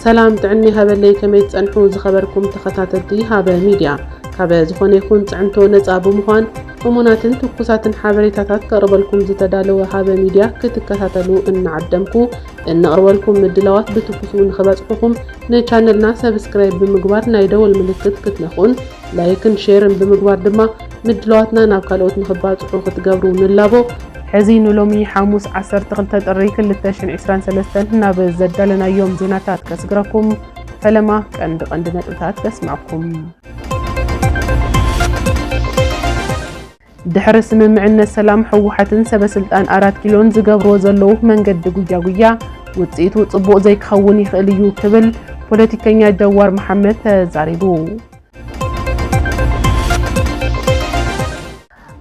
ሰላም ጥዕና ይሃበለይ፣ ከመይ ትጸንሑ ዝኸበርኩም ተኸታተልቲ ሃበ ሚድያ? ካበ ዝኾነ ይኹን ጽዕንቶ ነጻ ብምዃን እሙናትን ትኩሳትን ሓበሬታታት ከቕርበልኩም ዝተዳለወ ሃበ ሚድያ ክትከታተሉ እናዓደምኩ፣ እነቕርበልኩም ምድላዋት ብትኩሱ ንኽበጽሑኹም ንቻነልና ሰብስክራይብ ብምግባር ናይ ደወል ምልክት ክትነኽኡን ላይክን ሼርን ብምግባር ድማ ምድላዋትና ናብ ካልኦት ንኽባጽሑ ክትገብሩ ንላቦ። ሕዚ ንሎሚ ሓሙስ ዓሰርተ ክልተ ጥሪ ክልተ ሽሕን ዕስራን ሰለስተን ናብ ዘዳለናዮም ዜናታት ከስግረኩም። ፈለማ ቀንዲ ቀንዲ ነጥብታት ከስምዐኩም። ድሕሪ ስምምዕነት ሰላም ህወሓትን ሰበስልጣን ኣራት ኪሎን ዝገብርዎ ዘለዉ መንገዲ ጉያ ጉያ ውፅኢቱ ፅቡቕ ዘይክኸውን ይኽእል እዩ ክብል ፖለቲከኛ ጀዋር መሓመድ ተዛሪቡ።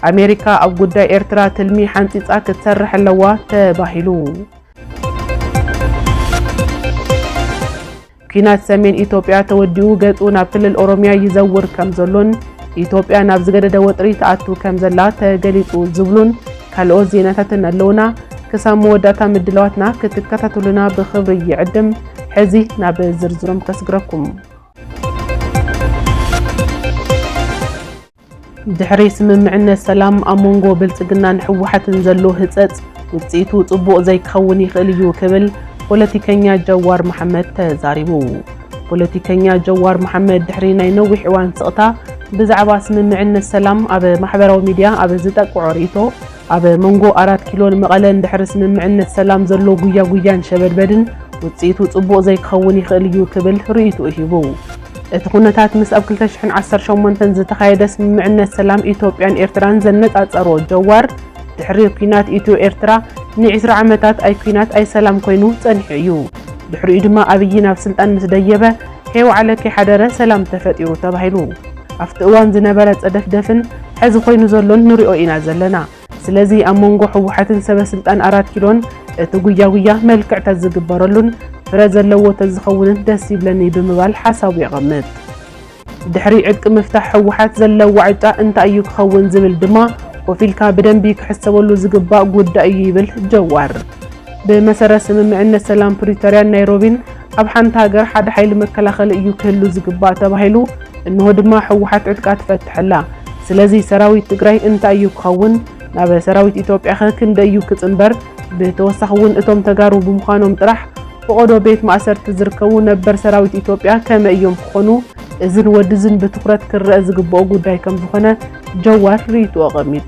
ኣሜሪካ ኣብ ጉዳይ ኤርትራ ትልሚ ሓንፂፃ ክትሰርሕ ኣለዋ ተባሂሉ። ኲናት ሰሜን ኢትዮጵያ ተወዲኡ ገጹ ናብ ክልል ኦሮሚያ ይዘውር ከም ዘሎን ኢትዮጵያ ናብ ዝገደደ ወጥሪ ትኣቱ ከም ዘላ ተገሊጹ ዝብሉን ካልኦት ዜናታትን ኣለውና። ክሳብ መወዳእታ ምድላዋትና ክትከታተሉና ብኽብሪ ይዕድም። ሕዚ ናብ ዝርዝሮም ከስግረኩም። ድሕሪ ስምምዕነት ሰላም ኣብ መንጎ ብልጽግናን ህወሓትን ዘሎ ህጸጽ ውጽኢቱ ጽቡቕ ዘይክኸውን ይኽእል እዩ ክብል ፖለቲከኛ ጀዋር መሓመድ ተዛሪቡ። ፖለቲከኛ ጀዋር መሓመድ ድሕሪ ናይ ነዊሕ እዋን ስቕታ ብዛዕባ ስምምዕነት ሰላም ኣብ ማሕበራዊ ሚድያ ኣብ ዝጠቅዖ ርእይቶ፣ ኣብ መንጎ ኣራት ኪሎን መቐለን ድሕሪ ስምምዕነት ሰላም ዘሎ ጉያ ጉያን ሸበድበድን ውጽኢቱ ጽቡቕ ዘይክኸውን ይኽእል እዩ ክብል ርእይትኡ ሂቡ። እቲ ኩነታት ምስ ኣብ ክልተ ሽሕን ዓሰርተ ሸሞንተን ዝተኻየደ ስምምዕነት ሰላም ኢትዮጵያን ኤርትራን ዘነጻጸሮ ጀዋር፣ ድሕሪ ኲናት ኢትዮ ኤርትራ ንዒስራ ዓመታት ኣይ ኲናት ኣይ ሰላም ኮይኑ ጸኒሑ እዩ። ድሕሪኡ ድማ ኣብይ ናብ ስልጣን ምስ ደየበ ከይወዓለ ከይሓደረ ሰላም ተፈጢሩ ተባሂሉ። ኣብቲ እዋን ዝነበረ ጸደፍደፍን ሕዚ ኮይኑ ዘሎን ንሪኦ ኢና ዘለና። ስለዚ ኣብ መንጎ ህወሓትን ሰበስልጣን ኣራት ኪሎን እቲ ጉያ ጉያ መልክዕ ተዝግበረሉን ፍረ ዘለዎ ተዝኸውንን ደስ ይብለኒ ብምባል ሓሳቡ የቐምጥ። ድሕሪ ዕጥቂ ምፍታሕ ህወሓት ዘለዋ ዕጫ እንታይ እዩ ክኸውን ዝብል ድማ ኮፍ ኢልካ ብደንቢ ክሕሰበሉ ዝግባእ ጉዳይ እዩ ይብል ጀዋር። ብመሰረት ስምምዕነት ሰላም ፕሪቶርያን ናይሮቢን ኣብ ሓንቲ ሃገር ሓደ ሓይሊ መከላኸሊ እዩ ክህሉ ዝግባእ ተባሂሉ፣ እንሆ ድማ ህወሓት ዕጥቃ ትፈትሕ ኣላ። ስለዚ ሰራዊት ትግራይ እንታይ እዩ ክኸውን? ናብ ሰራዊት ኢትዮጵያ ኸ ክንደይ እዩ ክጽንበር? ብተወሳኺ እውን እቶም ተጋሩ ብምዃኖም ጥራሕ ፈቐዶ ቤት ማእሰርቲ ዝርከቡ ነበር ሰራዊት ኢትዮጵያ ከመይ እዮም ክኾኑ? እዝን ወድዝን ብትኹረት ክረአ ዝግብኦ ጉዳይ ከም ዝኾነ ጀዋር ርእይትኡ ኣቐሚጡ።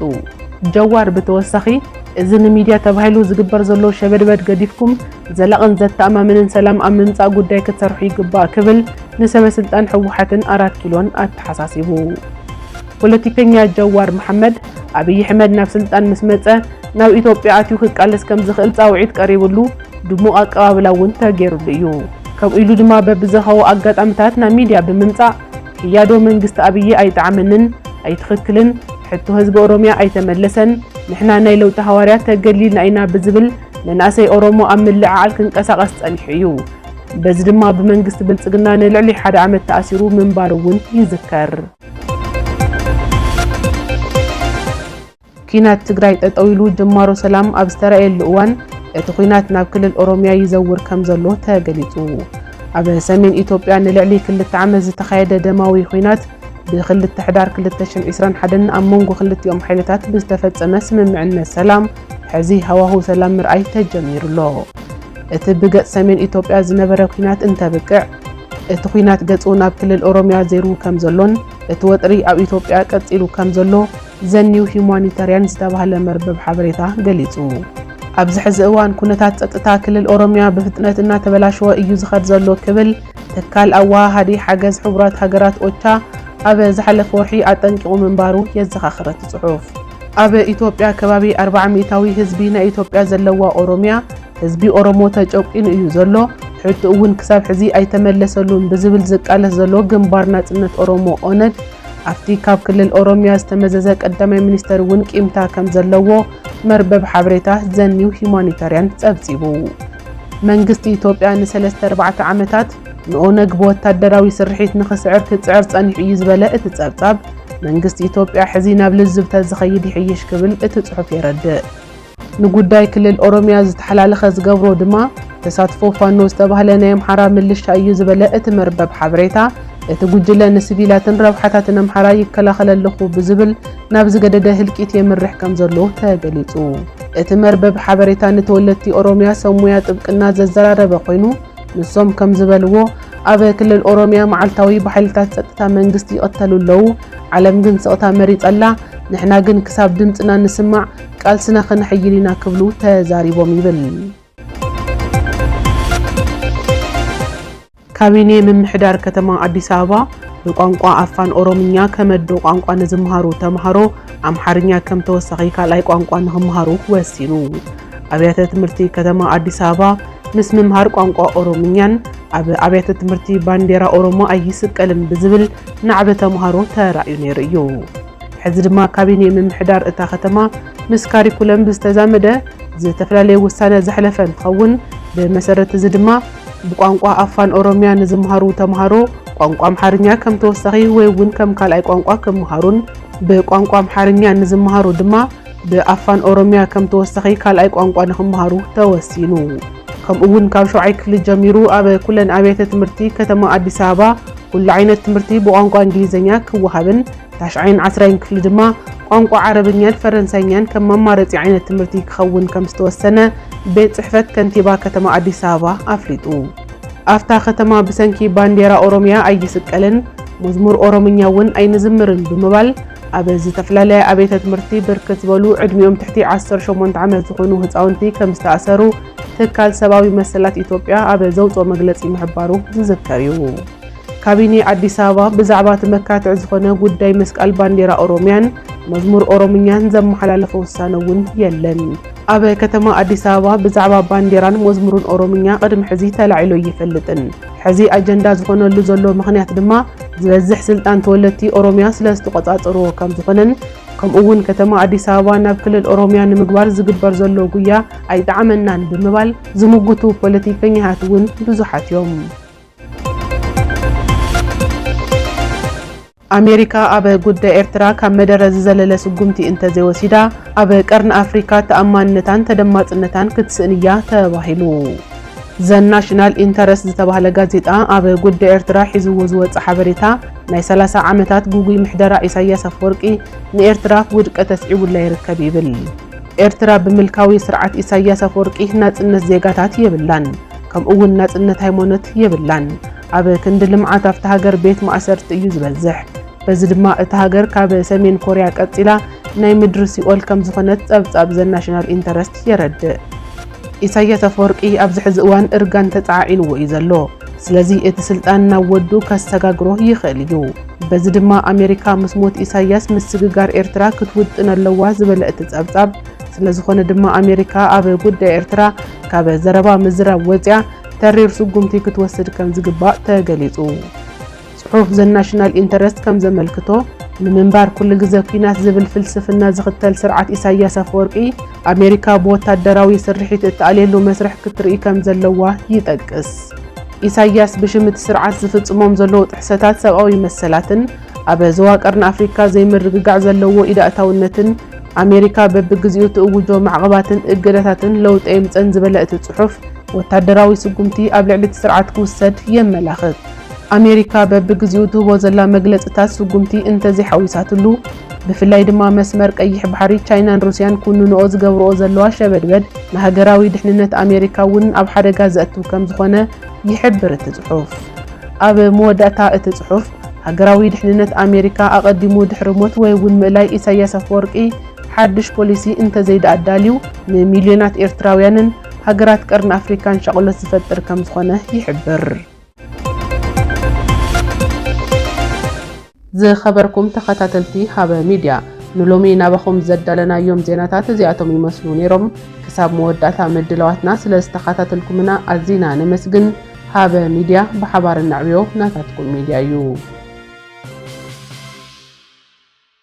ጀዋር ብተወሳኺ፣ እዚ ንሚድያ ተባሂሉ ዝግበር ዘሎ ሸበድበድ ገዲፍኩም፣ ዘላቕን ዘተኣማምንን ሰላም ኣብ ምምጻእ ጉዳይ ክትሰርሑ ይግባእ ክብል ንሰበ ስልጣን ህወሓትን ኣራት ኪሎን ኣተሓሳሲቡ። ፖለቲከኛ ጀዋር መሓመድ፣ ኣብይ ኣሕመድ ናብ ስልጣን ምስ መጸ፣ ናብ ኢትዮጵያ ኣትዩ ክቃለስ ከም ዝኽእል ጻውዒት ቀሪብሉ፣ ድሙቕ ኣቀባብላ እውን ተገይሩሉ እዩ። ከምኡ ኢሉ ድማ በብዘኸዎ ኣጋጣሚታት ናብ ሚድያ ብምምጻእ፣ ክያዶ መንግስቲ ኣብይ ኣይጠዓመንን፣ ኣይትኽክልን፣ ሕቶ ህዝቢ ኦሮሚያ ኣይተመለሰን፣ ንሕና ናይ ለውጢ ሃዋርያ ተገሊልና ኢና ብዝብል መናእሰይ ኦሮሞ ኣብ ምልዕዓል ክንቀሳቐስ ጸኒሑ እዩ። በዚ ድማ ብመንግስቲ ብልጽግና ንልዕሊ ሓደ ዓመት ተኣሲሩ ምንባሩ እውን ይዝከር። ኲናት ትግራይ ጠጠው ኢሉ ጅማሮ ሰላም ኣብ ዝተራእየሉ እዋን፣ እቲ ኲናት ናብ ክልል ኦሮሚያ ይዘውር ከም ዘሎ ተገሊጹ። ኣብ ሰሜን ኢትዮጵያ ንልዕሊ ክልተ ዓመት ዝተኻየደ ደማዊ ኲናት፣ ብክልተ ሕዳር ክልተ ሽሕን ዕስራን ሓደን ኣብ መንጎ ክልቲኦም ሓይልታት ብዝተፈጸመ ስምምዕነት ሰላም፣ ሕዚ ሃዋህው ሰላም ምርኣይ ተጀሚሩ ኣሎ። እቲ ብገጽ ሰሜን ኢትዮጵያ ዝነበረ ኲናት እንተብቅዕ፣ እቲ ኲናት ገጹ ናብ ክልል ኦሮሚያ ዜሩ ከም ዘሎን እቲ ወጥሪ ኣብ ኢትዮጵያ ቀጺሉ ከም ዘሎ ዘ ኒው ሂዩማኒታርያን ዝተባህለ መርበብ ሓበሬታ ገሊጹ። ኣብዚ ሕዚ እዋን ኩነታት ጸጥታ ክልል ኦሮሚያ ብፍጥነት እናተበላሸወ እዩ ዝኸድ ዘሎ ክብል ትካል ኣወሃሃዲ ሓገዝ ሕቡራት ሃገራት ኦቻ ኣብ ዝሓለፈ ወርሒ ኣጠንቂቑ ምንባሩ የዘኻኽር እቲ ጽሑፍ። ኣብ ኢትዮጵያ ከባቢ ኣርብዓ ሚእታዊ ህዝቢ ናይ ኢትዮጵያ ዘለዋ ኦሮሚያ፣ ህዝቢ ኦሮሞ ተጨቂኑ እዩ ዘሎ፣ ሕቶ እውን ክሳብ ሕዚ ኣይተመለሰሉን ብዝብል ዝቃለስ ዘሎ ግንባር ናጽነት ኦሮሞ ኦነግ፣ ኣብቲ ካብ ክልል ኦሮሚያ ዝተመዘዘ ቀዳማይ ሚኒስተር እውን ቂምታ ከም ዘለዎ መርበብ ሓበሬታ ዘ ኒው ሂዩማኒታርያን ጸብጺቡ። መንግስቲ ኢትዮጵያ ንሰለስተ ኣርባዕተ ዓመታት ንኦነግ ብወታደራዊ ስርሒት ንኽስዕር ክጽዕር ጸኒሑ እዩ ዝበለ እቲ ጸብጻብ፣ መንግስቲ ኢትዮጵያ ሕዚ ናብ ልዝብ ተዝኸይድ ይሕይሽ ክብል እቲ ጽሑፍ የረድእ። ንጉዳይ ክልል ኦሮሚያ ዝተሓላለኸ ዝገብሮ ድማ ተሳትፎ ፋኖ ዝተባህለ ናይ ኣምሓራ ምልሻ እዩ ዝበለ እቲ መርበብ ሓበሬታ፣ እቲ ጉጅለ ንሲቪላትን ረብሓታትን ኣምሓራ ይከላኸል ኣለኹ ብዝብል ናብ ዝገደደ ህልቂት የምርሕ ከም ዘሎ ተገሊጹ። እቲ መርበብ ሓበሬታ ንተወለድቲ ኦሮምያ ሰብ ሞያ ጥብቅና ዘዘራረበ ኮይኑ፣ ንሶም ከም ዝበልዎ፣ ኣብ ክልል ኦሮምያ መዓልታዊ ብሓይልታት ጸጥታ መንግስቲ ይቕተሉ ኣለዉ፣ ዓለም ግን ስቕታ መሪጸላ፣ ንሕና ግን ክሳብ ድምጽና ንስማዕ ቃልስና ከነሐይል ኢና ክብሉ ተዛሪቦም ይብል። ካቢኔ ምምሕዳር ከተማ ኣዲስ ኣበባ ብቋንቋ ኣፋን ኦሮምኛ ከም ኣዶ ቋንቋ ንዝመሃሩ ተምሃሮ ኣምሓርኛ ከም ተወሳኺ ካልኣይ ቋንቋ ንኽመሃሩ ወሲኑ። ኣብያተ ትምህርቲ ከተማ ኣዲስ ኣበባ ምስ ምምሃር ቋንቋ ኦሮምኛን ኣብ ኣብያተ ትምህርቲ ባንዴራ ኦሮሞ ኣይስቀልን ብዝብል ናዕቢ ተምሃሮ ተራእዩ ነይሩ እዩ። ሕዚ ድማ ካቢኔ ምምሕዳር እታ ከተማ ምስ ካሪኩለም ብዝተዛመደ ዝተፈላለየ ውሳነ ዘሕለፈ እንትኸውን፣ ብመሰረት እዚ ድማ ብቋንቋ ኣፋን ኦሮምያ ንዝመሃሩ ተምሃሮ ቋንቋ ኣምሓርኛ ከም ተወሳኺ ወይ እውን ከም ካልኣይ ቋንቋ ክመሃሩን ብቋንቋ ኣምሓርኛ ንዝመሃሩ ድማ ብኣፋን ኦሮምያ ከም ተወሳኺ ካልኣይ ቋንቋ ንክመሃሩ ተወሲኑ። ከምኡ እውን ካብ ሸውዓይ ክፍሊ ጀሚሩ ኣብ ኩለን ኣብያተ ትምህርቲ ከተማ ኣዲስ ኣበባ ኩሉ ዓይነት ትምህርቲ ብቋንቋ እንግሊዝኛ ክወሃብን ታሽዓይን ዓስራይን ክፍሊ ድማ ቋንቋ ዓረብኛን ፈረንሳይኛን ከም መማረፂ ዓይነት ትምህርቲ ክኸውን ከም ዝተወሰነ ቤት ጽሕፈት ከንቲባ ከተማ ኣዲስ ኣበባ ኣፍሊጡ። ኣብታ ከተማ ብሰንኪ ባንዴራ ኦሮምያ ኣይስቀልን፣ መዝሙር ኦሮምኛ እውን ኣይንዝምርን ብምባል፣ ኣብ ዝተፈላለያ ኣብያተ ትምህርቲ ብርክት ዝበሉ ዕድሚኦም ትሕቲ ዓሰርተ ሸሞንተ ዓመት ዝኾኑ ህፃውንቲ ከም ዝተኣሰሩ ትካል ሰብኣዊ መሰላት ኢትዮጵያ ኣብ ዘውፅኦ መግለፂ ምሕባሩ ዝዝከር እዩ። ካቢኔ ኣዲስ ኣበባ ብዛዕባ እቲ መካትዒ ዝኾነ ጉዳይ ምስቃል ባንዴራ ኦሮምያን መዝሙር ኦሮምኛን ዘመሓላለፎ ውሳነ እውን የለን። ኣብ ከተማ ኣዲስ ኣበባ ብዛዕባ ባንዴራን መዝሙርን ኦሮምኛ ቅድሚ ሕዚ ተላዒሉ ኣይፈልጥን። ሕዚ ኣጀንዳ ዝኾነሉ ዘሎ ምኽንያት ድማ ዝበዝሕ ስልጣን ተወለድቲ ኦሮምያ ስለ ዝተቆጻጸርዎ ከም ዝኾነን፣ ከምኡ እውን ከተማ ኣዲስ ኣበባ ናብ ክልል ኦሮምያ ንምግባር ዝግበር ዘሎ ጉያ ኣይጠዓመናን ብምባል ዝምጉቱ ፖለቲከኛታት እውን ብዙሓት እዮም። ኣሜሪካ ኣብ ጉዳይ ኤርትራ ካብ መደረ ዝዘለለ ስጉምቲ እንተዘይወሲዳ፣ ኣብ ቀርኒ ኣፍሪካ ተኣማንነታን ተደማጽነታን ክትስእን እያ ተባሂሉ። ዘ ናሽናል ኢንተረስት ዝተባህለ ጋዜጣ ኣብ ጉዳይ ኤርትራ ሒዝዎ ዝወጸ ሓበሬታ፣ ናይ ሰላሳ ዓመታት ግጉይ ምሕደራ ኢሳያስ ኣፈወርቂ ንኤርትራ ውድቀት ኣስዒቡላ ይርከብ ይብል። ኤርትራ ብምልካዊ ስርዓት ኢሳያስ ኣፈወርቂ ናጽነት ዜጋታት የብላን፣ ከምኡ እውን ናጽነት ሃይማኖት የብላን። ኣብ ክንዲ ልምዓት ኣብታ ሃገር ቤት ማእሰርቲ እዩ ዝበዝሕ። በዚ ድማ እታ ሃገር ካብ ሰሜን ኮርያ ቀጺላ ናይ ምድሪ ሲኦል ከም ዝኾነት ጸብጻብ ዘ ናሽናል ኢንተረስት የረድእ። ኢሳያስ ኣፈወርቂ ኣብዚ ሕዚ እዋን እርጋን ተጻዓዒንዎ እዩ ዘሎ። ስለዚ እቲ ስልጣን ናብ ወዱ ከሰጋግሮ ይኽእል እዩ። በዚ ድማ ኣሜሪካ ምስ ሞት ኢሳያስ ምስግጋር ኤርትራ ክትውጥን ኣለዋ ዝበለ እቲ ጸብጻብ፣ ስለ ዝኾነ ድማ ኣሜሪካ ኣብ ጉዳይ ኤርትራ ካብ ዘረባ ምዝራብ ወጽያ ተሪር ስጉምቲ ክትወስድ ከም ዝግባእ ተገሊጹ። ጽሑፍ ዘ ናሽናል ኢንተረስት ከም ዘመልክቶ፣ ንምንባር ኩሉ ግዘ ኲናት ዝብል ፍልስፍና ዝኽተል ስርዓት ኢሳያስ ኣፈወርቂ፣ ኣሜሪካ ብወታደራዊ ስርሒት እትኣልየሉ መስርሕ ክትርኢ ከም ዘለዋ ይጠቅስ። ኢሳያስ ብሽም እቲ ስርዓት ዝፍጽሞም ዘለዉ ጥሕሰታት ሰብኣዊ መሰላትን ኣብ ዞባ ቀርኒ ኣፍሪካ ዘይምርግጋዕ ዘለዎ ኢዳእታውነትን፣ ኣሜሪካ በብግዜኡ ትእውጆ ማዕቐባትን እገዳታትን ለውጢ የምፀን ዝበለ እቲ ጽሑፍ፣ ወታደራዊ ስጉምቲ ኣብ ልዕሊ እቲ ስርዓት ክውሰድ የመላኽት። ኣሜሪካ በብግዜኡ ትህቦ ዘላ መግለጽታት ስጉምቲ እንተዘይሓዊሳትሉ፣ ብፍላይ ድማ መስመር ቀይሕ ባሕሪ ቻይናን ሩስያን ኩንንኦ ዝገብርኦ ዘለዋ ሸበድበድ ንሃገራዊ ድሕንነት ኣሜሪካ እውን ኣብ ሓደጋ ዘእትው ከም ዝኾነ ይሕብር እቲ ጽሑፍ። ኣብ መወዳእታ እቲ ጽሑፍ፣ ሃገራዊ ድሕንነት ኣሜሪካ ኣቐዲሙ ድሕሪ ሞት ወይ እውን ምእላይ ኢሳያስ ኣፈወርቂ ሓድሽ ፖሊሲ እንተዘይደኣ ኣዳልዩ፣ ንሚልዮናት ኤርትራውያንን ሃገራት ቀርኒ ኣፍሪካን ሻቕሎት ዝፈጥር ከም ዝኾነ ይሕብር። ዝኸበርኩም ተኸታተልቲ ሃበ ሚድያ፣ ንሎሚ ናባኹም ዘዳለናዮም ዜናታት እዚኣቶም ይመስሉ ነይሮም። ክሳብ መወዳእታ ምድላዋትና ስለ ዝተኸታተልኩምና ኣዚና ነመስግን። ሃበ ሚድያ፣ ብሓባር እነዕብዮ ናታትኩም ሚድያ እዩ።